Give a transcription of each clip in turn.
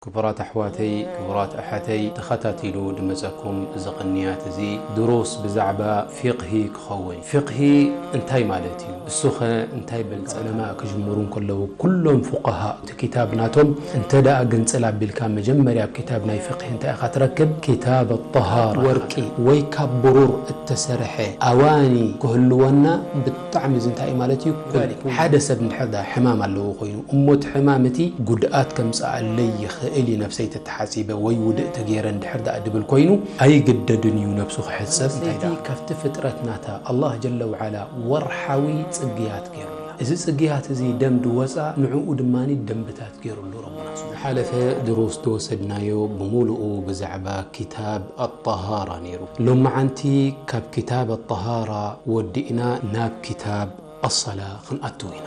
ክቡራት ኣሕዋተይ፣ ክቡራት ኣሓተይ፣ ተኸታቲሉ ድመጸኩም እዚ ቅንያት እዚ ድሩስ ብዛዕባ ፊቕሂ ክኸውን። ፊቕሂ እንታይ ማለት እዩ? እሱኸ እንታይ በል? ዑለማ ክጅምሩ እንከለዉ ኩሎም ፉቃሃ እቲ ኪታብ ናቶም እንተ ደኣ ግንጽል ኣቢልካ መጀመርያ ኣብ ኪታብ ናይ ፊቕሂ እንታይ ኢኻ ትረክብ? ኪታብ ኣጠሃራ። ወርቂ ወይ ካብ ብሩር እተሰርሐ ኣዋኒ ክህልወና ብጣዕሚ እዚ እንታይ እዩ ማለት እዩ? ሓደ ሰብ እንድሕር ደኣ ሕማም ኣለዎ ኮይኑ እሞ እቲ ሕማም እቲ ጉድኣት ከምጽኣለይ ይኽእል እዩ ነብሰይ ተተሓጺበ ወይ ውድእ ተገይረ እንድሕር ደኣ ድብል ኮይኑ ኣይግደድን እዩ ነብሱ ክሕጸብ። እንታይ ደኣ ካብቲ ፍጥረት ናታ ኣላህ ጀለ ወዓላ ወርሓዊ ጽግያት ገይሩላ። እዚ ጽግያት እዚ ደም ድወጻ ንዕኡ ድማ ደንብታት ገይሩሉ ረቡና። ዝሓለፈ ድሩስ ዝወሰድናዮ ብምሉኡ ብዛዕባ ኪታብ ኣጠሃራ ነይሩ። ሎመዓንቲ ካብ ኪታብ ኣጠሃራ ወዲእና ናብ ኪታብ ኣሰላ ክንኣትው ኢና።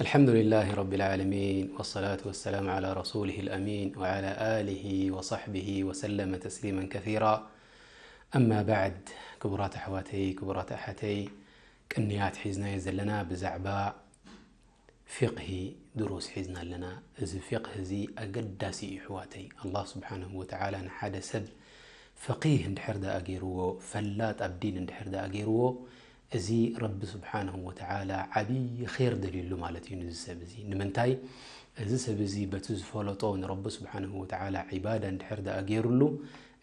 الحمد لله رب العالمين، والصلاة والسلام على رسوله الأمين، وعلى آله وصحبه وسلم تسليما كثيرا. أما بعد، ክቡራት ኣሕዋተይ፣ ክቡራት ኣሓተይ፣ ቅንያት ሒዝናዮ ዘለና ብዛዕባ ፊቕሂ ድሩስ ሒዝና ኣለና። እዚ ፊቕሂ እዚ ኣገዳሲ እዩ ኣሕዋተይ። ኣላህ ስብሓነሁ ወተዓላ ንሓደ ሰብ ፈቂህ እንድሕር ደኣ ገይርዎ፣ ፈላጥ ኣብ ዲን እንድሕር ደኣ ገይርዎ፣ እዚ ረቢ ስብሓነሁ ወተዓላ ዓብዪ ኼር ደልዩሉ ማለት እዩ ንዚ ሰብ እዚ። ንምንታይ? እዚ ሰብ እዚ በቲ ዝፈለጦ ንረቢ ስብሓነሁ ወተዓላ ዒባዳ እንድሕር ደኣ ገይሩሉ፣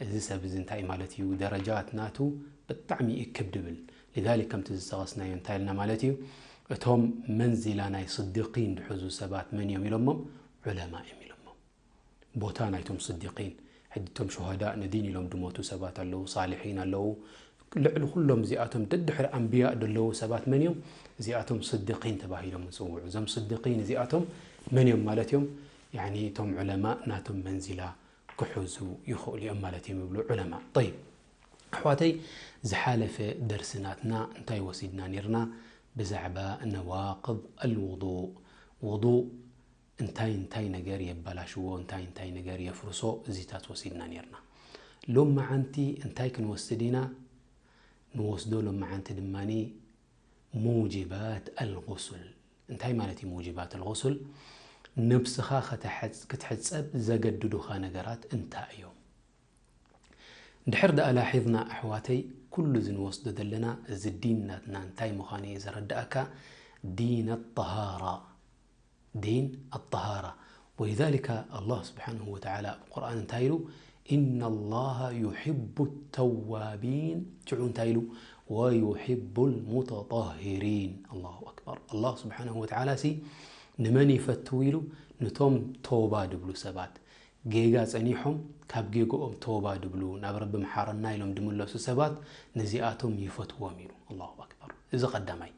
እዚ ሰብ እዚ እንታይ ማለት እዩ? ደረጃት ናቱ ብጣዕሚ እዩ ክብ ድብል። ሊዛሊክ ከምቲ ዝጠቐስናዮ እንታይ ኢልና ማለት እዩ? እቶም መንዚላ ናይ ስዲቂን ዝሕዙ ሰባት መን እዮም ኢሎሞም? ዑለማ እዮም ኢሎሞም። ቦታ ናይቶም ስዲቂን፣ ሕጂ እቶም ሹሃዳእ ንዲን ኢሎም ድሞቱ ሰባት ኣለዉ፣ ሳልሒን ኣለዉ። ልዕሊ ኩሎም እዚኣቶም ደድሕሪ ኣንብያእ ደለዉ ሰባት መን እዮም? እዚኣቶም ስዲቂን ተባሂሎም ይጽውዑ። እዞም ስዲቂን እዚኣቶም መን እዮም ማለት እዮም? ያኒ እቶም ዑለማ ናቶም መንዚላ ክሕዙ ይኽእሉ እዮም ማለት እዮም ይብሉ ዑለማ። ጠይብ፣ ኣሕዋተይ፣ ዝሓለፈ ደርሲ ናትና እንታይ ወሲድና ኔርና? ብዛዕባ ነዋቅድ ኣልውዱእ፣ ውዱእ እንታይ እንታይ ነገር የበላሽዎ፣ እንታይ እንታይ ነገር የፍርሶ፣ እዚታት ወሲድና ኔርና። ሎመዓንቲ እንታይ ክንወስድ ኢና? ንወስዶ ሎመዓንቲ ድማኒ ሙጅባት ኣልጉሱል። እንታይ ማለት እዩ ሙጅባት ኣልጉሱል? ነብስኻ ከተሐጽ-፣ ክትሕጸብ ዘገድዱኻ ነገራት እንታይ እዮም? እንድሕር ደኣ ላሒዝና ኣሕዋተይ፣ ኩሉ እዚ ንወስዶ ዘለና እዚ ዲን ናትና እንታይ ምዃኑ እዩ ዘረድኣካ። ዲን ኣጠሃራ። ዲን ኣጠሃራ። ወሊዛሊካ ኣላህ ስብሓነሁ ወተዓላ ኣብ ቁርኣን እንታይ ኢሉ? ኢነ ላሃ ዩሒቡ ተዋቢን። ሽዑ እንታይ ኢሉ? ወዩሒቡ ልሙተጣሂሪን። ኣላሁ ኣክበር። ኣላህ ስብሓነሁ ወተዓላ ሲ ንመን ይፈቱ ኢሉ? ንቶም ተውባ ድብሉ ሰባት፣ ጌጋ ጸኒሖም ካብ ጌግኦም ተውባ ድብሉ፣ ናብ ረቢ ምሓረና ኢሎም ድምለሱ ሰባት፣ ነዚኣቶም ይፈትዎም ኢሉ። ኣላሁ ኣክበር። እዚ ቀዳማይ።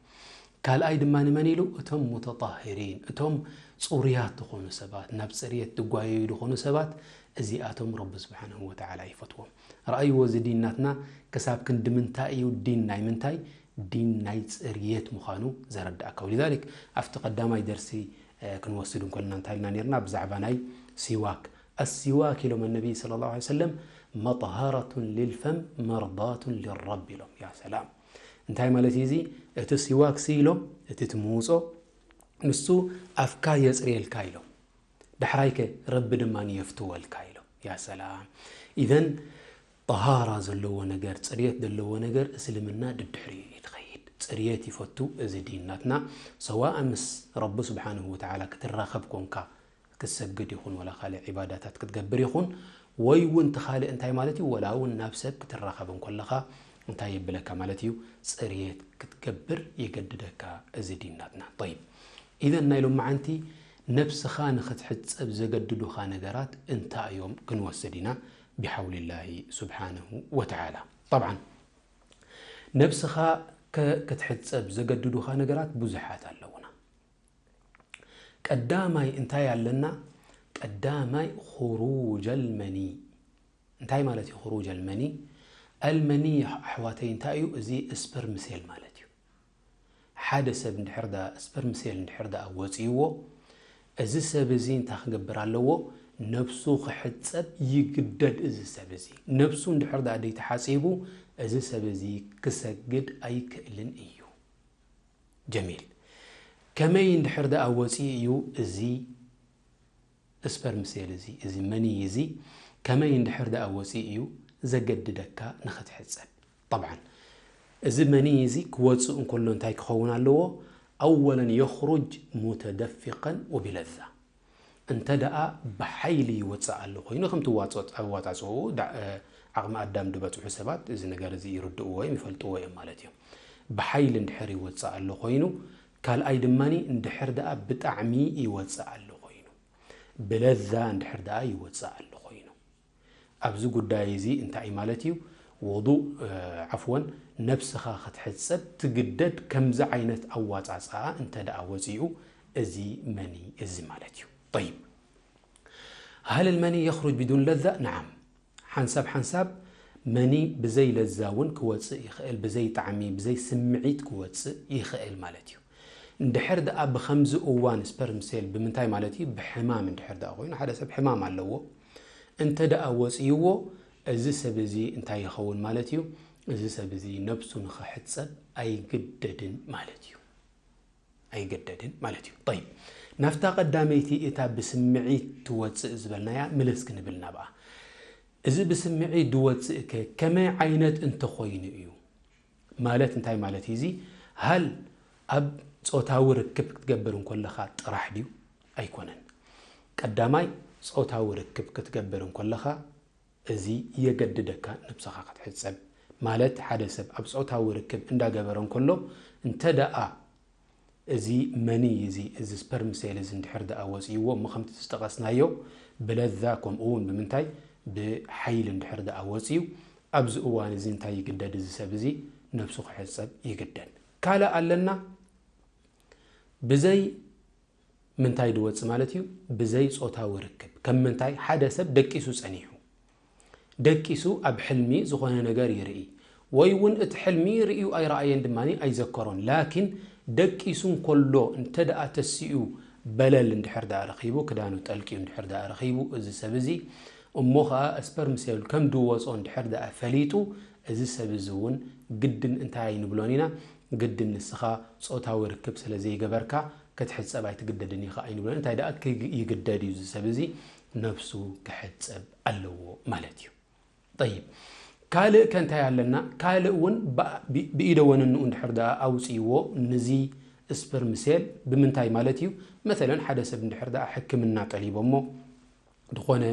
ካልኣይ ድማ ንመን ኢሉ? እቶም ሙተጣሂሪን፣ እቶም ጽሩያት ዝኾኑ ሰባት፣ ናብ ጽርየት ድጓየዩ ዝኾኑ ሰባት፣ እዚኣቶም ረቢ ስብሓነሁ ወተዓላ ይፈትዎም። ረኣይዎ፣ እዚ ዲን ናትና ክሳብ ክንዲ ምንታይ እዩ ዲን ናይ ምንታይ? ዲን ናይ ጽርየት ምዃኑ ዘረድኣካ። ወሊዛሊክ ኣብቲ ቀዳማይ ደርሲ፣ እ፣ ክንወስድ እንኮልና እንታይ ኢልና ኔርና? ብዛዕባ ናይ ሲዋክ። ኣሲዋክ ኢሎም ነቢ ሰለላሁ ዐለይሂ ወሰለም መጥሃረቱን ሊልፈም መርዳቱን ሊረብ ኢሎም። ያ ሰላም። እንታይ ማለት እዩ እዚ? እቲ ሲዋክ ሲ ኢሎም፣ እቲ ትምውጾ፣ ንሱ ኣፍካ የጽርየልካ ኢሎም። ዳሕራይከ ረቢ ድማ የፍትወልካ ኢሎም። ያ ሰላም። ኢዘን ጠሃራ ዘለዎ ነገር፣ ጽርየት ዘለዎ ነገር እስልምና ድድሕሪኡ እዩ ዝኸይድ። ጽርየት ይፈቱ እዚ ዲን ናትና። ሰዋእ ምስ ረቢ ስብሓንሁ ወተዓላ ክትራኸብ ኮንካ፣ ክትሰግድ ይኹን፣ ወላ ካልእ ዒባዳታት ክትገብር ይኹን፣ ወይ እውን እቲ ካልእ እንታይ ማለት እዩ? ወላ እውን ናብ ሰብ ክትራኸብ እንከለኻ እንታይ የብለካ ማለት እዩ? ጽርየት ክትገብር የገድደካ እዚ ዲን ናትና። ጠይብ፣ ኢዘን ናይ ሎመዓንቲ ነብስኻ ንኽትሕጸብ ዘገድዱኻ ነገራት እንታይ እዮም ክንወስድ ኢና ብሓውሊላሂ ስብሓንሁ ወተዓላ። ጠብዓን ነብስኻ ከ-፣ ክትሕጸብ ዘገድዱኻ ነገራት ብዙሓት ኣለዉና። ቀዳማይ እንታይ ኣለና? ቀዳማይ ኹሩጅ ኣልመኒ። እንታይ ማለት እዩ ኹሩጅ ኣልመኒ? ኣልመኒ ኣሕዋተይ እንታይ እዩ? እዚ ስፐርም ሴል ማለት እዩ። ሓደ ሰብ እንድሕር ደኣ ስፐርም ሴል እንድሕር ደኣ ወጺእዎ፣ እዚ ሰብ እዚ እንታይ ክገብር ኣለዎ? ነብሱ ክሕጸብ ይግደድ። እዚ ሰብ እዚ ነብሱ እንድሕር ደኣ ደይተሓጺቡ፣ እዚ ሰብ እዚ ክሰግድ ኣይክእልን እዩ። ጀሚል። ከመይ እንድሕር ደኣ ወፂኡ እዩ እዚ ስፐርም ሴል እዚ፣ እዚ መኒ እዚ ከመይ እንድሕር ደኣ ወፂኡ እዩ ዘገድደካ ንኽትሕፀብ? ጠብዓን እዚ መኒ እዚ ክወፅእ እንከሎ እንታይ ክኸውን ኣለዎ? ኣወለን የኽሩጅ ሙተደፊቀን ወቢለዛ። እንተ ደኣ ብሓይሊ ይወፅእ ኣሎ ኮይኑ፣ ከምቲ ዋፆ-፣ ኣዋፃፅኡ ዳ-፣ እ፣ ዓቕሚ ኣዳም ዝበፅሑ ሰባት እዚ ነገር እዚ ይርድእዎ እዮም፣ ይፈልጥዎ እዮም ማለት እዮም። ብሓይሊ እንድሕር ይወፅእ ኣሎ ኮይኑ፣ ካልኣይ ድማ እንድሕር ደኣ ብጣዕሚ ይወፅእ ኣሎ ኮይኑ፣ ብለዛ እንድሕር ደኣ ይወፅእ ኣሎ ኮይኑ፣ ኣብዚ ጉዳይ እዚ እንታይ ማለት እዩ? ውዱእ፣ እ፣ ዓፍወን፣ ነብስኻ ክትሕጸብ ትግደድ፣ ከምዚ ዓይነት ኣዋጻጽኣ እንተ ደኣ ወጺኡ፣ እዚ መኒ እዚ ማለት እዩ። ጠይብ። هل المني يخرج بدون لذة؟ نعم. ሓንሳብ ሓንሳብ መኒ ብዘይ ለዛ እውን ክወጽእ ይኽእል፣ ብዘይ ጣዕሚ፣ ብዘይ ስምዒት ክወጽእ ይኽእል ማለት እዩ። እንድሕር ደኣ ብኸምዚ እዋን ስፐርም ሴል ብምንታይ ማለት እዩ? ብሕማም እንድሕር ደኣ ኮይኑ፣ ሓደ ሰብ ሕማም ኣለዎ፣ እንተ ደኣ ወጽይዎ፣ እዚ ሰብ እዚ እንታይ ይኸውን ማለት እዩ? እዚ ሰብ እዚ ነብሱ ንኽሕጸብ ኣይግደድን ማለት እዩ። ኣይግደድን ማለት እዩ። ጠይብ፣ ናብታ ቀዳመይቲ እታ ብስምዒት ትወጽእ ዝበልናያ ምልስ ክንብል ናብኣ። እዚ ብስምዒት ዝወጽእ ከ ከመይ ዓይነት እንተኾይኑ እዩ? ማለት እንታይ ማለት እዩ እዚ? ሃል ኣብ ጾታዊ ርክብ ክትገብር እንከለኻ ጥራሕ ድዩ? ኣይኮነን። ቀዳማይ፣ ጾታዊ ርክብ ክትገብር እንከለኻ እዚ የገድደካ ነብስኻ ክትሕጸብ። ማለት ሓደ ሰብ ኣብ ጾታዊ ርክብ እንዳገበረ እንከሎ እንተ ደኣ እዚ መኒ እዚ፣ እዚ ስፐርም ሴል እዚ እንድሕር ደኣ ወጺእዎ፣ እሞ ከምቲ ዝጠቐስናዮ ብለዛ፣ ከምኡ እውን ብምንታይ፣ ብሓይሊ እንድሕር ደኣ ወጺኡ፣ ኣብዚ እዋን እዚ እንታይ ይግደድ? እዚ ሰብ እዚ ነብሱ ክሕጸብ ይግደድ። ካልእ ኣለና፣ ብዘይ ምንታይ ድወጽእ ማለት እዩ? ብዘይ ጾታዊ ርክብ። ከም ምንታይ? ሓደ ሰብ ደቂሱ ጸኒሑ። ደቂሱ ኣብ ሕልሚ ዝኾነ ነገር ይርኢ፣ ወይ እውን እቲ ሕልሚ ርእዩ ኣይረኣየን ድማ ኣይዘከሮን። ላኪን ደቂሱ እንከሎ እንተ ደኣ ተሲኡ በለል እንድሕር ደኣ ረኺቡ፣ ክዳኑ ጠልቂዩ እንድሕር ደኣ ረኺቡ፣ እዚ ሰብ እዚ እሞ ኸኣ ስፐርም ሴል ከም ድወጾ እንድሕር ደኣ ፈሊጡ፣ እዚ ሰብ እዚ እውን ግድን እንታይ ኣይንብሎን ኢና፣ ግድን ንስኻ ጾታዊ ርክብ ስለ ዘይገበርካ ክትሕጸብ ኣይትግደድን ኢኻ ኣይንብሎን። እንታይ ደኣ ክግ-፣ ይግደድ እዩ፣ እዚ ሰብ እዚ ነብሱ ክሕጸብ ኣለዎ ማለት እዩ። ጠይብ፣ ካልእ ከ እንታይ ኣለና? ካልእ እውን ብ-፣ ብ-፣ ብኢደ ወነንኡ እንድሕር ደኣ ኣውጽእዎ፣ ንዚ ስፐርም ሴል ብምንታይ ማለት እዩ? መሰለን ሓደ ሰብ እንድሕር ደኣ ሕክምና ጠሊቦሞ፣ ዝኾነ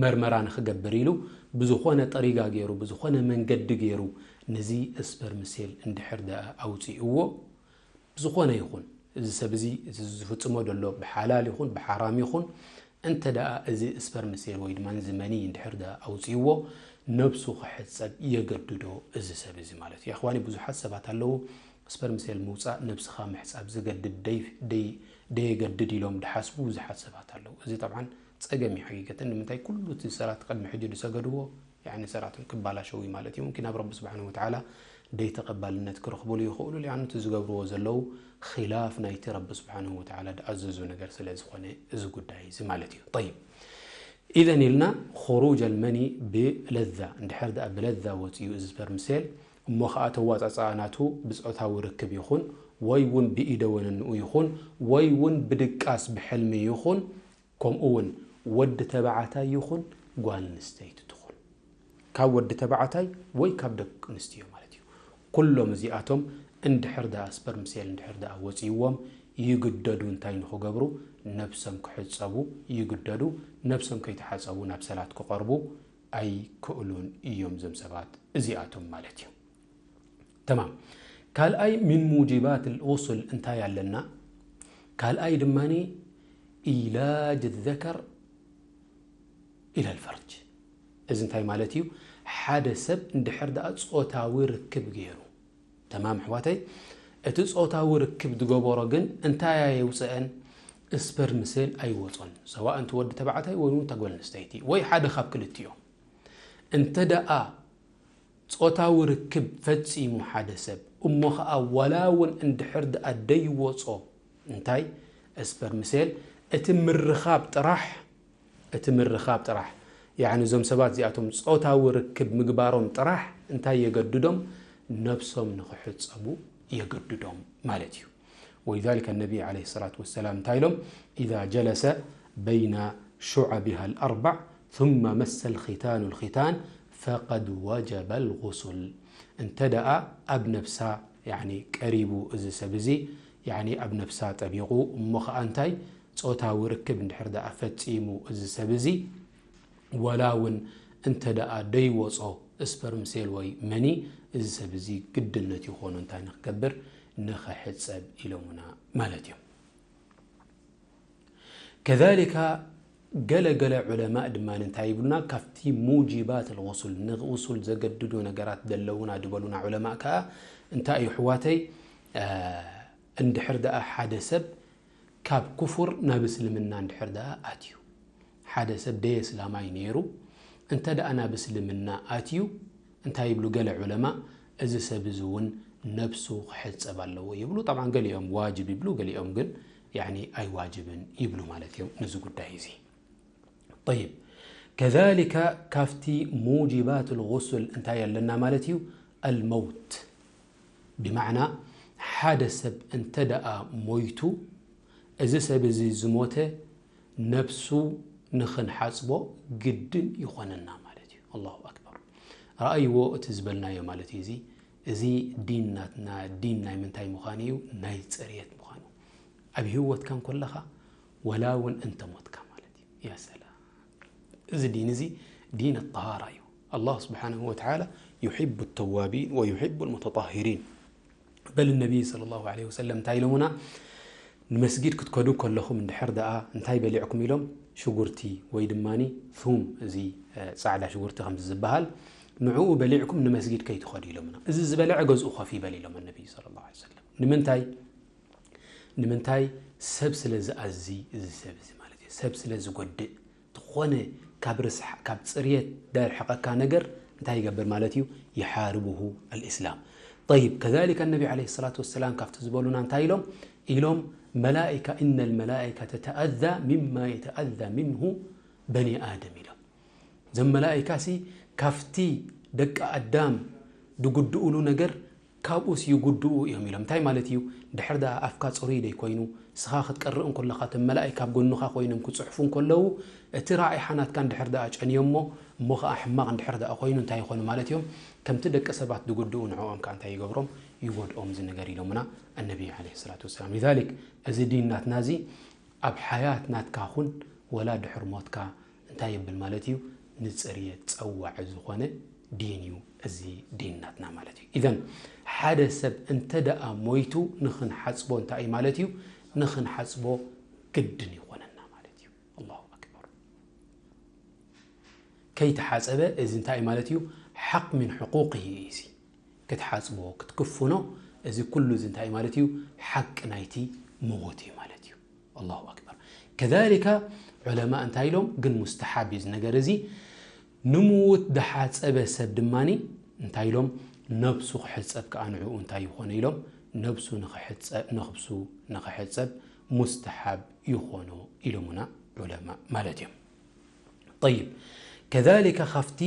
መርመራ ንኽገብር ኢሉ ብዝኾነ ጠሪጋ ገይሩ፣ ብዝኾነ መንገዲ ገይሩ ንዚ ስፐርም ሴል እንድሕር ደኣ ኣውጺእዎ፣ ብዝኾነ ይኹን፣ እዚ ሰብ እዚ፣ እዚ ዝፍጽሞ ዘሎ ብሓላል ይኹን ብሓራም ይኹን፣ እንተ ደኣ እዚ ስፐርም ሴል ወይ ድማ እዚ መኒ እንድሕር ደኣ ኣውጺእዎ፣ ነብሱ ክሕጸብ የገድዶ እዚ ሰብ እዚ ማለት እዩ። ኣኽዋኒ፣ ብዙሓት ሰባት ኣለዉ፣ ስፐርም ሴል ምውጻእ ነብስኻ ምሕጻብ ዘገድድ ደይ-፣ ደይ-፣ ደየገድድ ኢሎም ድሓስቡ ብዙሓት ሰባት ኣለዉ። እዚ ጠብዓን ጸገም እዩ ሓቂቀተን። ንምንታይ? ኩሉ እቲ ሰራት ቅድሚ ሕጂ ዝሰገድዎ፣ ያኒ ሰራቶም ክባላሸው እዩ ማለት እዩ። ሙምኪን ኣብ ረቢ ስብሓነሁ ወተዓላ ደይተቐባልነት ክረኽብሉ ይኽእሉ፣ ሊኣኑ እቲ ዝገብርዎ ዘለዉ ኺላፍ ናይቲ ረቢ ስብሓነሁ ወተዓላ ዝኣዘዞ ነገር ስለ ዝኾነ እዚ ጉዳይ እዚ ማለት እዩ። ጠይብ፣ ኢዘን ኢልና ኹሩጅ ኣልመኒ ብለዛ፣ እንድሕር ደኣ ብለዛ ወፂኡ እዚ ስፐርም ሴል፣ እሞ ኸኣ ተዋፃፅኣ ናቱ ብፆታዊ ርክብ ይኹን፣ ወይ እውን ብኢደ ወነንኡ ይኹን፣ ወይ እውን ብድቃስ ብሕልሚ ይኹን፣ ከምኡ እውን ወዲ ተባዕታይ ይኹን ጓል ኣንስተይቲ ትኹን፣ ካብ ወዲ ተባዕታይ ወይ ካብ ደቂ ኣንስትዮ ማለት እዩ። ኩሎም እዚኣቶም እንድሕር ደኣ ስፐርም ሴል እንድሕር ደኣ ወፂእዎም፣ ይግደዱ እንታይ ንኽገብሩ? ነብሶም ክሕፀቡ ይግደዱ። ነብሶም ከይተሓፀቡ ናብ ሰላት ክቐርቡ ኣይክእሉን እዮም እዞም ሰባት እዚኣቶም ማለት እዩ። ተማም። ካልኣይ፣ ሚን ሙጂባት ልቁስል እንታይ ኣለና? ካልኣይ ድማ ኢላጅ ዘከር ኢለል ፈርጅ። እዚ እንታይ ማለት እዩ? ሓደ ሰብ እንድሕር ደኣ ጾታዊ ርክብ ገይሩ፣ ተማም ኣሕዋተይ፣ እቲ ጾታዊ ርክብ ዝገበሮ ግን እንታይ ኣየውፅአን? ስፐርም ሴል ኣይወጾን። ሰዋእ እንተ ወዲ ተባዕታይ ወይ እውን እታ ጓል ኣንስተይቲ ወይ ሓደ ካብ ክልቲኦም። እንተ ደኣ ጾታዊ ርክብ ፈጺሙ ሓደ ሰብ፣ እሞ ኸኣ ዋላ እውን እንድሕር ደኣ ደይወጾ፣ እንታይ? ስፐርም ሴል፣ እቲ ምርኻብ ጥራሕ፣ እቲ ምርኻብ ጥራሕ፣ ያዕኒ እዞም ሰባት እዚኣቶም ጾታዊ ርክብ ምግባሮም ጥራሕ እንታይ የገድዶም? ነብሶም ንኽሕጸቡ የገድዶም ማለት እዩ። ولذلك النبي عليه الصلاة والسلام እንታይ ኢሎም? إذا جلس بين شعبها الأربع ثم مس الختان الختان فقد وجب الغسل። እንተ ደኣ ኣብ ነብሳ ያኒ ቀሪቡ እዚ ሰብ እዚ ያኒ ኣብ ነብሳ ጠቢቑ እሞ ኸኣ እንታይ ጾታዊ ርክብ እንድሕር ደኣ ፈጺሙ እዚ ሰብ እዚ ወላ እውን እንተ ደኣ ደይወጾ ስፐርም ሴል ወይ መኒ እዚ ሰብ እዚ ግድነት ይኾኑ እንታይ ንክገብር ንኽሕጸብ ኢሎምና ማለት እዮም። ከዛሊካ ገለ ገለ ዑለማእ ድማ እንታይ ይብሉና ካብቲ ሙጂባት ልغሱል ንغሱል ዘገድዱ ነገራት ዘለውና ድበሉና ዑለማእ ከኣ እንታይ እዩ ኣሕዋተይ እንድሕር ደኣ ሓደ ሰብ ካብ ኩፍር ናብ እስልምና እንድሕር ደኣ ኣትዩ ሓደ ሰብ ደየ እስላማይ ነይሩ እንተ ደኣ ናብ እስልምና ኣትዩ እንታይ ይብሉ ገለ ዑለማ እዚ ሰብ እዚ እውን ነብሱ ክሕጸብ ኣለዎ ይብሉ። ጠብዓን ገሊኦም ዋጅብ ይብሉ፣ ገሊኦም ግን ያኒ ኣይዋጅብን ይብሉ ማለት እዮም ነዚ ጉዳይ እዚ። ጠይብ ከዛሊካ ካብቲ ሙጂባት ልغሱል እንታይ ኣለና ማለት እዩ? ኣልመውት ብማዕና ሓደ ሰብ እንተ ደኣ ሞይቱ እዚ ሰብ እዚ ዝሞተ ነብሱ ንኽንሓጽቦ ግድን ይኾነና ማለት እዩ። ኣላሁ ኣክበር። ረኣይዎ እቲ ዝበልናዮ ማለት እዩ። እዚ እዚ ዲን ናትና ዲን ናይ ምንታይ ምዃኑ እዩ? ናይ ጽርየት ምዃኑ ኣብ ህይወትካ እንኮለኻ ወላ እውን እንተ ሞትካ ማለት እዩ። ያ ሰላም። እዚ ዲን እዚ ዲን ጠሃራ እዩ። ኣላህ ስብሓንሁ ወተዓላ ዩሒቡ ተዋቢን ወዩሒቡ ልሙተጣሂሪን በል ነቢይ صلى الله عليه وسلم እንታይ ኢሎሙና ንመስጊድ ክትከዱ ከለኹም እንድሕር ደኣ እንታይ በሊዕኩም ኢሎም ሽጉርቲ ወይ ድማ ثوم እዚ ፃዕዳ ሽጉርቲ ከምዚ ዝበሃል ንዕኡ በሊዕኩም ንመስጊድ ከይትኸዱ ኢሎምና እዚ ዝበለዐ ገዝኡ ኮፍ ይበል ኢሎም ነቢይ صلى الله عليه وسلم ንምንታይ ንምንታይ ሰብ ስለ ዝኣዚ እዚ ሰብ እዚ ማለት እዩ ሰብ ስለ ዝጎድእ ዝኾነ ካብ ርስሓ ካብ ፅርየት ደርሕቐካ ነገር እንታይ ይገብር ማለት እዩ يحاربه الإسلام طيب كذلك النبي عليه الصلاة والسلام ካብቲ ዝበሉና እንታይ ኢሎም ኢሎም ملائكة إن الملائكة تتأذى مما يتأذى منه بني آدم ኢሎም እዞም መላኢካ ሲ ካብቲ ደቂ ኣዳም ድጉድኡሉ ነገር ካብኡስ ይጉድኡ እዮም ኢሎም እንታይ ማለት እዩ ድሕር ደኣ ኣፍካ ፅሩይ ደይ ኮይኑ ስኻ ክትቀርእ እንኮለኻ እቶም መላእካ ኣብ ጎንኻ ኮይኖም ክፅሕፉ እንከለዉ እቲ ራኢሓ ናትካ እንድሕር ደኣ ጨንዮሞ እሞ ኸዓ ሕማቕ እንድሕር ደኣ ኮይኑ እንታይ ይኾኑ ማለት እዮም ከምቲ ደቂ ሰባት ዝጉድኡ ንዕኦም ከዓ እንታይ ይገብሮም ይጎድኦም እዚ ነገር ኢሎምና ኣነቢ ለ ሰላት ወሰላም ሊዛሊክ እዚ ዲን ናትና እዚ ኣብ ሓያት ናትካ ኹን ወላ ድሕር ሞትካ እንታይ የብል ማለት እዩ ንፅርየት ፀዋዒ ዝኾነ ዲን እዩ እዚ ዲን ናትና ማለት እዩ ኢዘን ሓደ ሰብ እንተ ደኣ ሞይቱ ንኽንሓፅቦ እንታይ እዩ ማለት እዩ ንኽንሓፅቦ ግድን ይኾነና ማለት እዩ ኣላሁ ኣክበር ከይተሓፀበ እዚ እንታይ ማለት እዩ ሓቅ ምን ሕቁቅ እዩ እዚ ክትሓፅቦ ክትክፍኖ እዚ ኩሉ እዚ እንታይ ማለት እዩ ሓቂ ናይቲ ምዉት እዩ ማለት እዩ ኣላሁ ኣክበር ከዛሊካ ዑለማ እንታይ ኢሎም ግን ሙስተሓብ እዩ ነገር እዚ ንምዉት ዝሓፀበ ሰብ ድማ እንታይ ኢሎም ነብሱ ክሕፀብ ከዓ ንዕኡ እንታይ ይኾነ ኢሎም ነብሱ ነብሱ ንኽሕፀብ ሙስተሓብ ይኾኖ ኢሎምና ዑለማ ማለት እዮም ጠይብ ከዛሊካ ካብቲ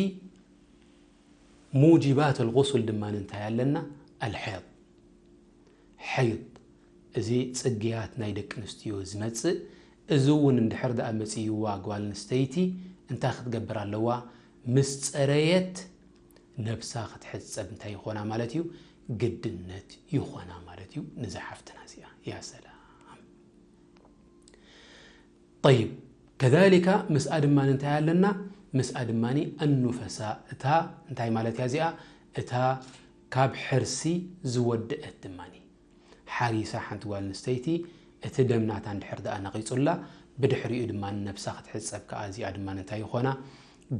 ሙጅባት ልغሱል ድማ እንታይ ኣለና ኣልሐይድ ሐይድ እዚ ፅግያት ናይ ደቂ ኣንስትዮ ዝመፅእ እዚ እውን እንድሕር ደኣ መፅይዋ ጓል ኣንስተይቲ እንታይ ክትገብር ኣለዋ ምስ ፀረየት ነብሳ ክትሕፀብ እንታይ ይኾና ማለት እዩ ግድነት ይኾና ማለት እዩ ንዛ ሓፍትና እዚኣ ያ ሰላም طيب كذلك ምስኣ ድማ እንታይ ኣለና ምስኣ ድማ ኣኑፈሳ እታ እንታይ ማለት እያ እዚኣ እታ ካብ ሕርሲ ዝወደአት ድማ ሓሪሳ ሓንቲ ጓል ኣንስተይቲ እቲ ደም ናታ እንድሕር ደኣ ነቒጹላ ብድሕሪኡ ድማ ነብሳ ክትሕጸብ ከኣ እዚኣ ድማ እንታይ ይኾና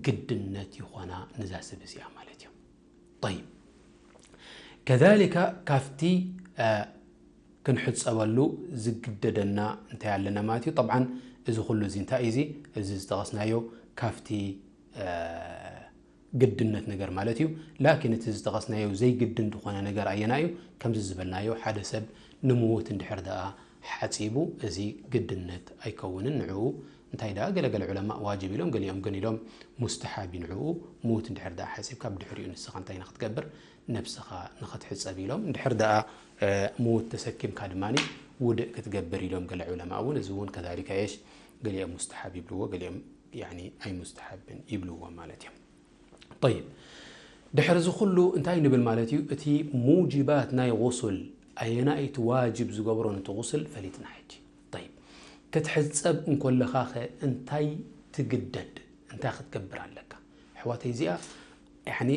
ግድነት ይኾና ንዛ ሰብ እዚኣ ማለት እዩ طيب كذلك ካብቲ ክንሕፀበሉ ዝግደደና እንታይ ኣለና ማለት እዩ ጠብዓን እዚ ኩሉ እዚ እንታይ እዚ እዚ ዝጠቐስናዮ ካብቲ ግድነት ነገር ማለት እዩ ላኪን እቲ ዝጠቐስናዮ ዘይግድን ዝኾነ ነገር ኣየና እዩ ከምዚ ዝበልናዮ ሓደ ሰብ ንምዉት እንድሕር ደኣ ሓፂቡ እዚ ግድነት ኣይከውንን ንዕኡ እንታይ ደኣ ገለገለ ዑለማ ዋጅብ ኢሎም ገሊኦም ግን ኢሎም ሙስተሓብ እዩ ንዕኡ ምዉት እንድሕር ደኣ ሓፂብካ ብድሕሪኡ ንስኻ እንታይ ንክትገብር ነብስኻ ንኽትሕፀብ ኢሎም እንድሕር ደኣ ምዉት ተሰኪምካ ድማ ውድእ ክትገብር ኢሎም ገለ ዑለማ እውን። እዚ እውን ከዛሊካ የሽ ገሊኦም ሙስተሓብ ይብልዎ፣ ገሊኦም ያኒ ኣይ ሙስተሓብን ይብልዎ ማለት እዮም። ጠይብ፣ ድሕሪ እዚ ኩሉ እንታይ ንብል ማለት እዩ? እቲ ሙጅባት ናይ ጉሱል ኣየናይ እቲ ዋጅብ ዝገብሮ ነቲ ጉስል ፈሊጥና ሕጂ። ጠይብ፣ ክትሕጸብ እንኮለኻ ኸ እንታይ ትግደድ? እንታይ ክትገብር ኣለካ? ኣሕዋተይ፣ እዚኣ ያኒ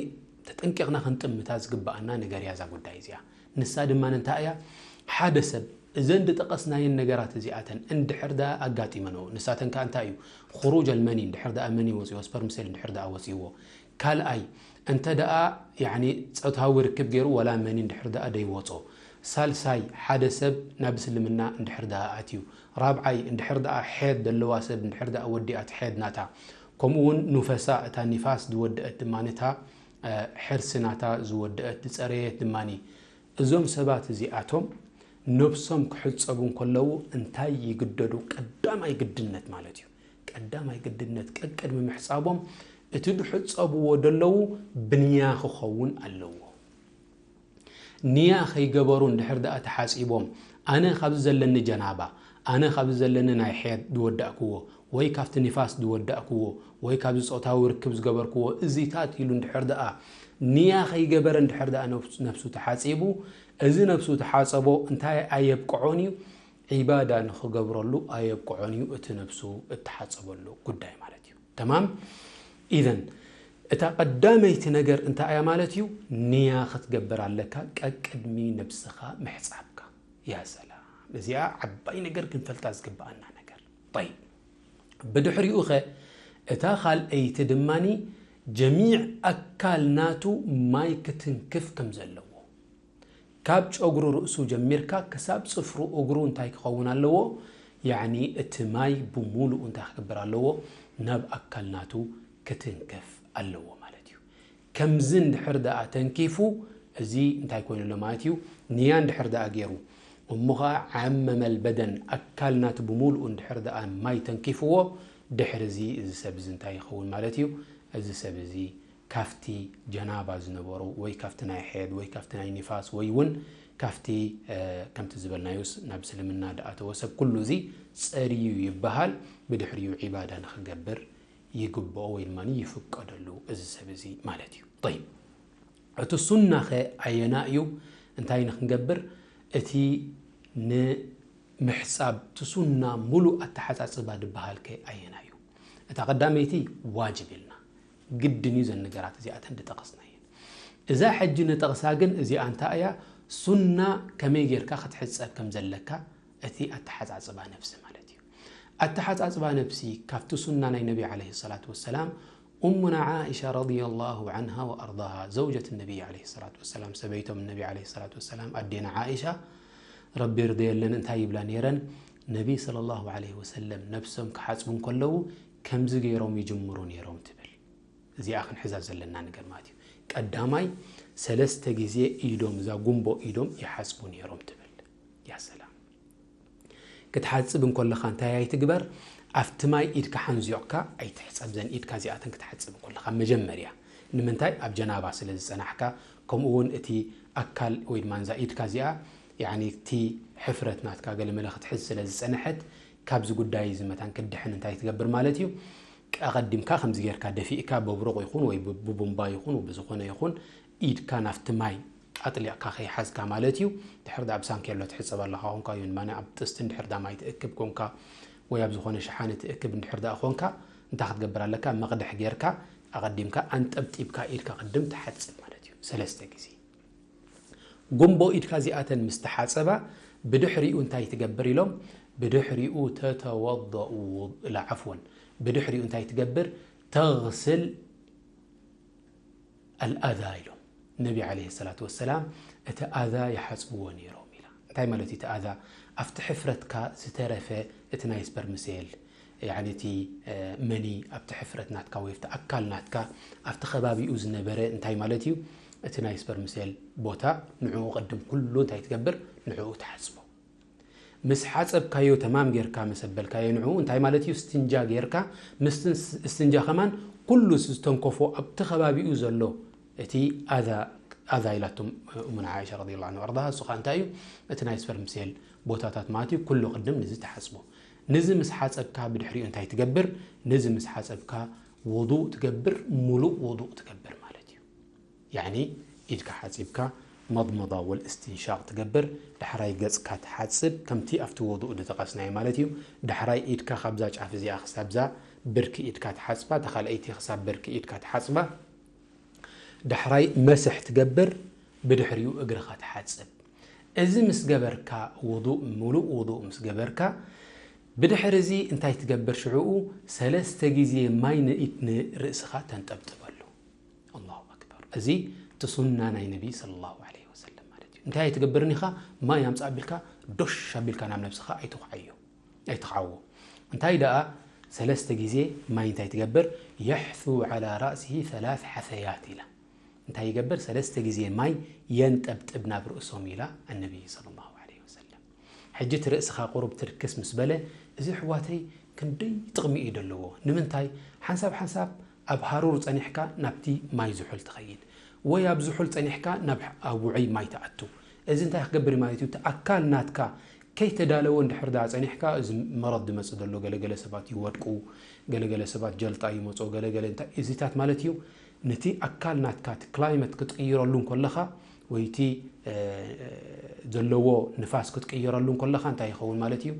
ተጠንቂቕና ክንጥምታ ዝግብኣና ነገር እያ እዛ ጉዳይ እዚኣ። ንሳ ድማ እንታይ እያ? ሓደ ሰብ እዘን ዝጠቐስናየን ነገራት እዚኣተን እንድሕር ደኣ ኣጋጢመንኦ፣ ንሳተን ከኣ እንታይ እዩ? ኹሩጅ ኣልመኒ፣ እንድሕር ደኣ መኒ ወፂዎ፣ ስፐርም ሴል እንድሕር ደኣ ወፂዎ። ካልኣይ፣ እንተ ደኣ ያኒ ጾታዊ ርክብ ገይሩ ዋላ መኒ እንድሕር ደኣ ደይወጾ። ሳልሳይ፣ ሓደ ሰብ ናብ እስልምና እንድሕር ደኣ ኣትዩ። ራብዓይ፣ እንድሕር ደኣ ሐይድ ዘለዋ ሰብ እንድሕር ደኣ ወዲኣት ሐይድ ናታ፣ ከምኡ እውን ኑፈሳ፣ እታ ኒፋስ ዝወደአት ድማ ነታ፣ እ፣ ሕርሲ ናታ ዝወደአት ዝጸረየት ድማ። እዞም ሰባት እዚኣቶም ነብሶም ክሕጸቡ እንከለዉ እንታይ ይግደዱ? ቀዳማይ ግድነት ማለት እዩ። ቀዳማይ ግድነት ቀቅድሚ ምሕጻቦም እቲ ዝሕጸብዎ ዘለዉ ብንያ ክኸውን ኣለዎ። ንያ ከይገበሩ እንድሕር ደኣ ተሓጺቦም፣ ኣነ ካብዚ ዘለኒ ጀናባ፣ ኣነ ካብዚ ዘለኒ ናይ ሐይድ ዝወዳእክዎ፣ ወይ ካብቲ ኒፋስ ዝወዳእክዎ፣ ወይ ካብዚ ጾታዊ ርክብ ዝገበርክዎ፣ እዚታት ኢሉ እንድሕር ደኣ ንያ ከይገበረ እንድሕር ደኣ ነፍሱ፣ ነፍሱ ተሓጺቡ፣ እዚ ነፍሱ ተሓጸቦ እንታይ ኣየብቅዖን እዩ? ዒባዳ ንኽገብረሉ ኣየብቅዖን እዩ፣ እቲ ነፍሱ እተሓጸበሉ ጉዳይ ማለት እዩ። ተማም? ኢዘን፣ እታ ቀዳመይቲ ነገር እንታይ እያ ማለት እዩ? ንያ ክትገብር ኣለካ፣ ቀቅድሚ ነብስኻ ምሕጻብካ። ያ ሰላም። እዚኣ ዓባይ ነገር ክንፈልጣ ዝግብኣና ነገር። ጠይብ። ብድሕሪኡ ኸ፣ እታ ካልኣይቲ ድማኒ ጀሚዕ ኣካል ናቱ ማይ ክትንክፍ ከም ዘለዎ። ካብ ጨጉሩ ርእሱ ጀሚርካ ክሳብ ጽፍሩ እግሩ እንታይ ክኸውን ኣለዎ? ያዕኒ እቲ ማይ ብሙሉኡ እንታይ ክገብር ኣለዎ? ናብ ኣካል ናቱ ክትንክፍ ኣለዎ ማለት እዩ። ከምዚ እንድሕር ደኣ ተንኪፉ፣ እዚ እንታይ ኮይኑ ኣሎ ማለት እዩ? ንያ እንድሕር ደኣ ገይሩ፣ እሞ ኸዓ ዓመመል በደን፣ ኣካል ናቱ ብሙሉኡ እንድሕር ደኣ ማይ ተንኪፍዎ፣ ድሕሪ እዚ፣ እዚ ሰብ እዚ እንታይ ይኸውን ማለት እዩ? እዚ ሰብ እዚ ካብቲ ጀናባ ዝነበሩ ወይ ካብቲ ናይ ሐይድ ወይ ካብቲ ናይ ኒፋስ ወይ እውን ካብቲ፣ እ፣ ከምቲ ዝበልናዮስ ናብ እስልምና ዝኣተወ ሰብ ኩሉ እዚ ጸርዩ ይበሃል። ብድሕሪኡ ዒባዳ ንኽገብር ይግብኦ ወይ ድማ ይፍቀደሉ እዚ ሰብ እዚ ማለት እዩ። ጠይብ፣ እቲ ሱና ኸ ኣየና እዩ? እንታይ ንክንገብር? እቲ ንምሕጻብ እቲ ሱና ሙሉእ ኣተሓጻጽባ ዝበሃል ከ ኣየና እዩ? እታ ቀዳመይቲ ዋጅብ ኢልና፣ ግድን እዩ ዘን ነገራት እዚኣተን ዝጠቐስናየን። እዛ ሕጂ ንጠቕሳ ግን እዚኣ እንታይ እያ? ሱና ከመይ ጌርካ ክትሕጸብ ከም ዘለካ፣ እቲ ኣተሓጻጽባ ነብሲ ማለት እዩ። ኣተሓጻጽባ ነብሲ ካብቲ ሱና ናይ ነቢ ዓለይሂ ሰላቱ ወሰላም፣ ኡሙና ዓኢሻ ረዲየላሁ ዓንሃ ወኣርዳሃ፣ ዘውጀት ነቢ ዓለይሂ ሰላቱ ወሰላም፣ ሰበይቶም ነቢ ዓለይሂ ሰላቱ ወሰላም፣ ኣዴና ዓኢሻ ረቢ ይርደየለን፣ እንታይ ይብላ ነይረን? ነቢ ሰለላሁ ዓለይሂ ወሰለም ነብሶም ክሓጽቡ እንከለዉ ከምዚ ገይሮም ይጅምሩ ነይሮም ትብል። እዚኣ ክንሕዛ ዘለና ነገር ማለት እዩ። ቀዳማይ ሰለስተ ግዜ ኢዶም፣ እዛ ጉንቦ ኢዶም ይሓጽቡ ነይሮም ትብል። ያ ሰላም። ክትሓጽብ እንከለኻ እንታይ ኣይትግበር? ኣብቲ ማይ ኢድካ ሓንዚቕካ ኣይትሕጸብ። ዘን ኢድካ እዚኣተን ክትሓጽብ እንከለኻ መጀመርያ። ንምንታይ? ኣብ ጀናባ ስለ ዝጸናሕካ፣ ከምኡ እውን እቲ ኣካል ወይ ድማ እዛ ኢድካ እዚኣ፣ ያዕኒ እቲ ሕፍረት ናትካ ገለመለ ክትሕዝ ስለ ዝጸንሐት፣ ካብዚ ጉዳይ እዚ መታን ክትድሕን እንታይ ትገብር ማለት እዩ? ኣቐዲምካ ከምዚ ጌርካ ደፊእካ፣ በብሩቕ ይኹን ወይ ብ-፣ ብቡምባ ይኹን ብዝኾነ ይኹን፣ ኢድካ ናብቲ ማይ ኣጥሊቕካ ከይሓዝካ ማለት እዩ። ድሕር ደኣ ብሳንኬሎ ትሕጸብ ኣለኻ ኾንካ፣ ወይ ድማ ኣብ ጥስቲ እንድሕር ደኣ ማይ ትእክብ ኮንካ፣ ወይ ኣብ ዝኾነ ሸሓኒ ትእክብ እንድሕር ደኣ ኾንካ፣ እንታይ ክትገብር ኣለካ? መቕድሕ ጌርካ፣ ኣቐዲምካ ኣንጠብጢብካ ኢድካ ቅድም ትሓጽብ ማለት እዩ። ሰለስተ ግዜ። ጉንቦ ኢድካ እዚኣተን ምስ ተሓጸባ፣ ብድሕሪኡ እንታይ ትገብር ኢሎም? ብድሕሪኡ ተተወደኡ፣ ላ፣ ዓፍወን። ብድሕሪኡ እንታይ ትገብር? ተግስል ኣልኣዛ ኢሎም። ነቢ ዓለይሂ ሰላቱ ወሰላም እቲ ኣዛ ይሓጽብዎ ነይሮም ኢላ። እንታይ ማለት እዩ እቲ ኣዛ? ኣብቲ ሕፍረትካ ዝተረፈ እቲ ናይ ስፐርም ሴል፣ ያዕኒ እቲ፣ እ፣ መኒ ኣብቲ ሕፍረት ናትካ ወይ ኣብቲ ኣካል ናትካ ኣብቲ ከባቢኡ ዝነበረ እንታይ ማለት እዩ? እቲ ናይ ስፐርም ሴል ቦታ ንዕኡ ቅድም ኩሉ እንታይ ትገብር? ንዕኡ ትሓጽቦ። ምስ ሓጸብካዮ ተማም ጌርካ ምስ ኣበልካዮ ንዕኡ እንታይ ማለት እዩ? እስትንጃ ጌርካ፣ ምስቲ እስ-፣ እስትንጃ ከማን ኩሉ ዝተንከፎ ኣብቲ ከባቢኡ ዘሎ እቲ ኣዛ፣ ኣዛ ኢላቶም እሙና ዓኢሻ ረዲየላሁ ዐንሃ ወኣርዳሃ፣ እሱ ኸኣ እንታይ እዩ? እቲ ናይ ስፐርም ሴል ቦታታት ማለት እዩ። ኩሉ ቅድም ንዚ ትሓጽቦ። ንዚ ምስ ሓጸብካ ብድሕሪኡ እንታይ ትገብር? ንዚ ምስ ሓጸብካ ውዱእ ትገብር፣ ሙሉእ ውዱእ ትገብር ማለት እዩ። ያኒ ኢድካ ሓጺብካ መድመዳ ወልእስትንሻቕ ትገብር፣ ዳሕራይ ገጽካ ትሓጽብ፣ ከምቲ ኣብቲ ውዱእ ዝጠቐስናዮ ማለት እዩ። ዳሕራይ ኢድካ ካብዛ ጫፍ እዚኣ ክሳብዛ ብርኪ ኢድካ ትሓጽባ፣ እታ ካልኣይቲ ክሳብ ብርኪ ኢድካ ትሓጽባ። ዳሕራይ መስሕ ትገብር፣ ብድሕሪኡ እግርኻ ትሓጽብ። እዚ ምስ ገበርካ፣ ውዱእ፣ ሙሉእ ውዱእ ምስ ገበርካ፣ ብድሕሪ እዚ እንታይ ትገብር? ሽዕኡ ሰለስተ ግዜ ማይ ንኢድ ንርእስኻ ተንጠብጥበሉ። ኣላሁ ኣክበር። እዚ እቲ ሱና ናይ ነቢ ሰለላሁ ዐለይሂ ወሰለም ማለት እዩ። እንታይ ኣይትገብርን ኢኻ? ማይ ኣምጽእ ኣቢልካ ዶሽ ኣቢልካ ናብ ነብስኻ ኣይትኹዓዮ፣ ኣይትኹዓዎ። እንታይ ደኣ ሰለስተ ግዜ ማይ እንታይ ትገብር? የሕሱ ዐላ ራእሲሂ ሰላስ ሐሰያት ኢላ። እንታይ ይገብር? ሰለስተ ግዜ ማይ የንጠብጥብ ናብ ርእሶም ኢላ ኣነቢ ሰለላሁ ዐለይሂ ወሰለም። ሕጂ እቲ ርእስኻ ቁሩብ ትርክስ ምስ በለ፣ እዚ ኣሕዋተይ ክንደይ ጥቕሚ እዩ ዘለዎ። ንምንታይ? ሓንሳብ ሓንሳብ ኣብ ሃሩር ጸኒሕካ ናብቲ ማይ ዝሑል ትኸይድ፣ ወይ ኣብ ዝሑል ጸኒሕካ ናብ፣ ኣብ ውዑይ ማይ ትኣቱ። እዚ እንታይ ክገብር እዩ ማለት እዩ? እቲ ኣካል ናትካ ከይተዳለወ እንድሕር ደኣ ጸኒሕካ፣ እዚ መረድ ዝመጽእ ዘሎ፣ ገለገለ ሰባት ይወድቁ፣ ገለገለ ሰባት ጀልጣ ይመጾ፣ ገለገለ እንታይ፣ እዚታት ማለት እዩ። ነቲ ኣካል ናትካ፣ እቲ ክላይመት ክትቅይረሉ እንከለኻ፣ ወይ እቲ፣ እ፣ ዘለዎ ንፋስ ክትቅይረሉ እንከለኻ እንታይ ይኸውን ማለት እዩ?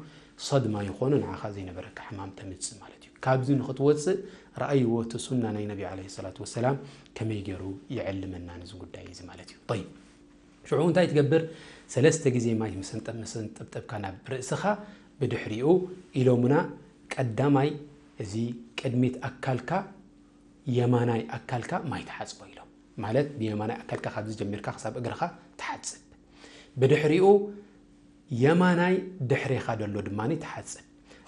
ሰድማ ይኾኑ፣ ንዓኻ ዘይነበረካ ሕማም ተምጽእ ማለት እዩ። ካብዚ ንኽትወጽእ፣ ረኣይዎ፣ እቲ ሱና ናይ ነቢ ዐለይሂ ሰላቱ ወሰላም ከመይ ገይሩ ይዕልመና ነዚ ጉዳይ እዚ ማለት እዩ። ጠይብ፣ ሽዑ እንታይ ትገብር? ሰለስተ ግዜ ማይ ምስ ኣንጠ-፣ ምስ ኣንጠብጠብካ ናብ ርእስኻ፣ ብድሕሪኡ ኢሎምና፣ ቀዳማይ እዚ ቅድሚት ኣካልካ፣ የማናይ ኣካልካ ማይ ትሓጽቦ ኢሎም። ማለት ብየማናይ ኣካልካ ካብዚ ጀሚርካ ክሳብ እግርኻ ትሓጽብ። ብድሕሪኡ የማናይ ድሕሬኻ ደሎ ድማ ትሓጽብ።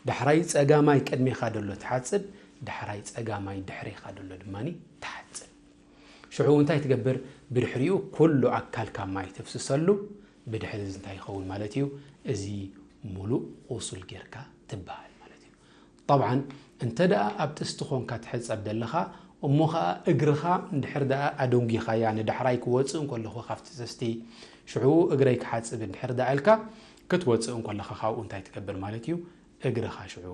ዳሕራይ ጸጋማይ ቅድሜኻ ደሎ ትሓጽብ። ዳሕራይ ጸጋማይ ድሕሬኻ ደሎ ድማ ትሓጽብ። ሽዑ እንታይ ትገብር? ብድሕሪኡ ኩሉ ኣካልካ ማይ ተፍስሰሉ። ብድሕሪ እዚ እንታይ ይኸውን ማለት እዩ? እዚ ሙሉእ ቁሱል ጌርካ ትበሃል ማለት እዩ። ጠብዓን፣ እንተ ደኣ ኣብ ጥስቲ ኾንካ ትሕጸብ ደለኻ፣ እሞ ኸኣ እግርኻ እንድሕር ደኣ ኣደንጒኻያ፣ ንዳሕራይ ክወጽእ እንከለኹ ካብቲ ጥስቲ፣ ሽዑ እግረይ ክሓጽብ እንድሕር ደኣ ኢልካ ክትወጽእ እንከለኻ ካብኡ እንታይ ትገብር ማለት እዩ? እግርኻ ሽዑ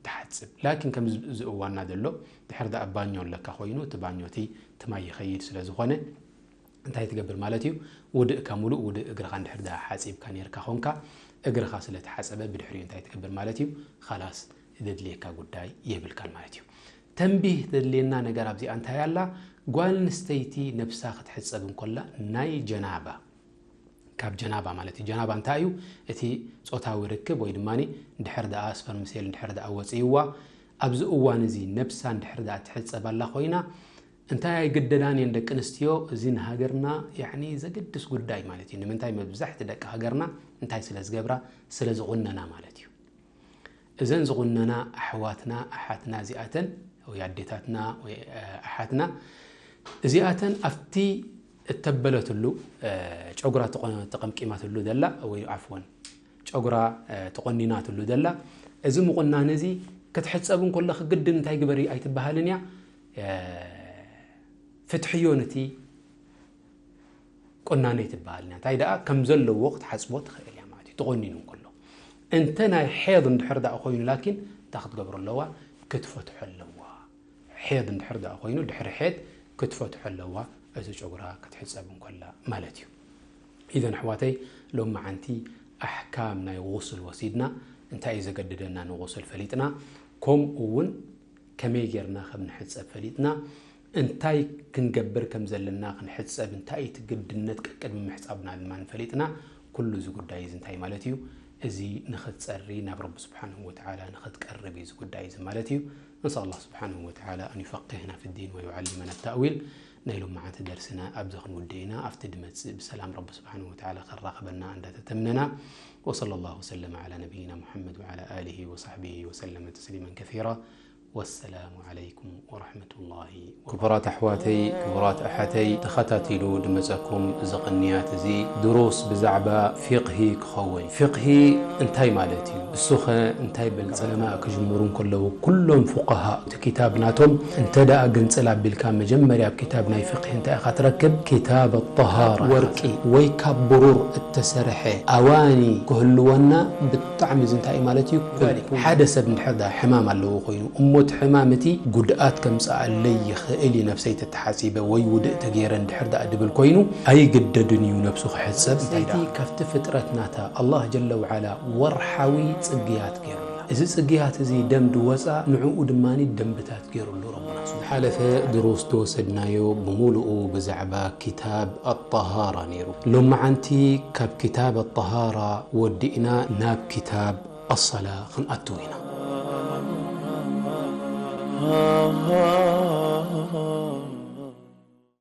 ትሓጽብ። ላኪን ከምዚ እዚ እዋንና ዘሎ፣ ድሕር ደኣ ባኞ ኣለካ ኮይኑ፣ እቲ ባኞ እቲ፣ እቲ ማይ ይኸይድ ስለ ዝኾነ፣ እንታይ ትገብር ማለት እዩ? ውድእካ፣ ሙሉእ ውድእ እግርኻ እንድሕር ደኣ ሓጺብካ ኔርካ ኾንካ፣ እግርኻ ስለ ተሓጸበ፣ ብድሕሪኡ እንታይ ትገብር ማለት እዩ? ኻላስ፣ ዘድልየካ ጉዳይ የብልካን ማለት እዩ። ተንቢህ ዘድልየና ነገር ኣብዚኣ እንታይ ኣላ? ጓል ኣንስተይቲ ነብሳ ክትሕጸብ እንከላ፣ ናይ ጀናባ፣ ካብ ጀናባ ማለት እዩ። ጀናባ እንታይ እዩ? እቲ ጾታዊ ርክብ ወይ ድማ እንድሕር ደኣ ስፐርም ሴል እንድሕር ደኣ ወጺእዋ፣ ኣብዚ እዋን እዚ ነብሳ እንድሕር ደኣ ትሕጸብ ኣላ ኮይና፣ እንታይ ኣይግደዳን እየን ደቂ ኣንስትዮ፣ እዚ ንሃገርና ያዕኒ ዘገድስ ጉዳይ ማለት እዩ። ንምንታይ? መብዛሕቲ ደቂ ሃገርና እንታይ ስለ ዝገብራ? ስለ ዝቑነና ማለት እዩ። እዘን ዝቑነና ኣሕዋትና፣ ኣሓትና እዚኣተን፣ ወይ ኣዴታትና፣ ወይ፣ እ፣ ኣሓትና እዚኣተን ኣብቲ እተበለትሉ፣ እ፣ ጨጉራ ተቆ-፣ ተቐምቂማትሉ ዘላ፣ ወይ ዓፍወን፣ ጨጉራ፣ እ፣ ተቆኒናትሉ ዘላ፣ እዚ ምቑናን እዚ ክትሕጸብ እንከለኺ ግድን እንታይ ግበሪ ኣይትበሃልን እያ። እ፣ ፍትሕዮ ነቲ ቁናኖ ኣይትበሃልን እያ። እንታይ ደኣ ከም ዘለዎ ክትሓጽቦ ትኽእል እያ ማለት እዩ፣ ተቆኒኑ እንከሎ። እንተ ናይ ሐይድ እንድሕር ደኣ ኮይኑ ላኪን እንታይ ክትገብሮ ኣለዋ? ክትፈትሖ ኣለዋ። ሐይድ እንድሕር ደኣ ኮይኑ ድሕሪ ሐይድ ክትፈትሖ ኣለዋ፣ እዚ ጨጉራ ክትሕጸብ እንከላ ማለት እዩ። ኢዘን ኣሕዋተይ፣ ሎማዓንቲ ኣሕካም ናይ ጉስል ወሲድና፣ እንታይ እዩ ዘገድደና ንጉስል ፈሊጥና፣ ከምኡ እውን ከመይ ጌርና ከም ንሕጸብ ፈሊጥና፣ እንታይ ክንገብር ከም ዘለና፣ ክንሕጸብ እንታይ እቲ ግድነት ቀቅድሚ ምሕጻብና ድማ ፈሊጥና፣ ኩሉ እዚ ጉዳይ እዚ እንታይ ማለት እዩ? እዚ ንኽትጸሪ ናብ ረቢ ስብሓንሁ ወተዓላ ንኽትቀርብ እዩ እዚ ጉዳይ እዚ ማለት እዩ። نسأل الله سبحانه وتعالى أن يفقهنا في الدين ويعلمنا التأويل። ናይ ሎማዓንቲ ደርስና ኣብዚ ክንውድእ ኢና። ኣብቲ ድመጽእ ብሰላም ረቢ ስብሓንሁ ወተዓላ ከራኽበና እንዳተተምነና። وصلى الله وسلم على نبينا محمد وعلى آله وصحبه وسلم تسليما كثيرا. ወሰላሙ ዓለይኩም ወረሕመቱላሂ። ክቡራት ኣሕዋተይ፣ ክቡራት ኣሓተይ፣ ተኸታቲሉ ድመጸኩም እዚ ቅንያት እዚ ድሩስ ብዛዕባ ፊቕሂ ክኸውን። ፊቕሂ እንታይ ማለት እዩ? እሱኸ እንታይ በል? ዑለማ ክጅምሩ እንከለዉ ኩሎም ፉቀሃ እቲ ኪታብ ናቶም እንተ ደኣ ግንጽል ኣቢልካ መጀመርያ ኣብ ኪታብ ናይ ፊቕሂ እንታይ ኢኻ ትረክብ? ኪታብ ኣጠሃራ። ወርቂ ወይ ካብ ብሩር እተሰርሐ ኣዋኒ ክህልወና ብጣዕሚ እዚ እንታይ እዩ ማለት እዩ? ሓደ ሰብ እንድሕር ደኣ ሕማም ኣለዎ ኮይኑ እሞ እቲ ሕማም እቲ ጉድኣት ከምጽኣለይ ይኽእል እዩ ነብሰይ ተተሓጺበ ወይ ውድእ ተገይረ እንድሕር ደኣ ድብል ኮይኑ ኣይግደድን እዩ ነብሱ ክሕጸብ። እንታይ ደኣ ካብቲ ፍጥረት ናታ ኣላህ ጀለ ወዓላ ወርሓዊ ጽግያት ገይሩልና። እዚ ጽግያት እዚ ደም ድወጻ ንዕኡ ድማ ደንብታት ገይሩሉ ረቡና። ዝሓለፈ ድሩስ ዝወሰድናዮ ብምሉኡ ብዛዕባ ኪታብ ኣጠሃራ ነይሩ። ሎመዓንቲ ካብ ኪታብ ኣጠሃራ ወዲእና ናብ ኪታብ ኣሰላ ክንኣትው ኢና።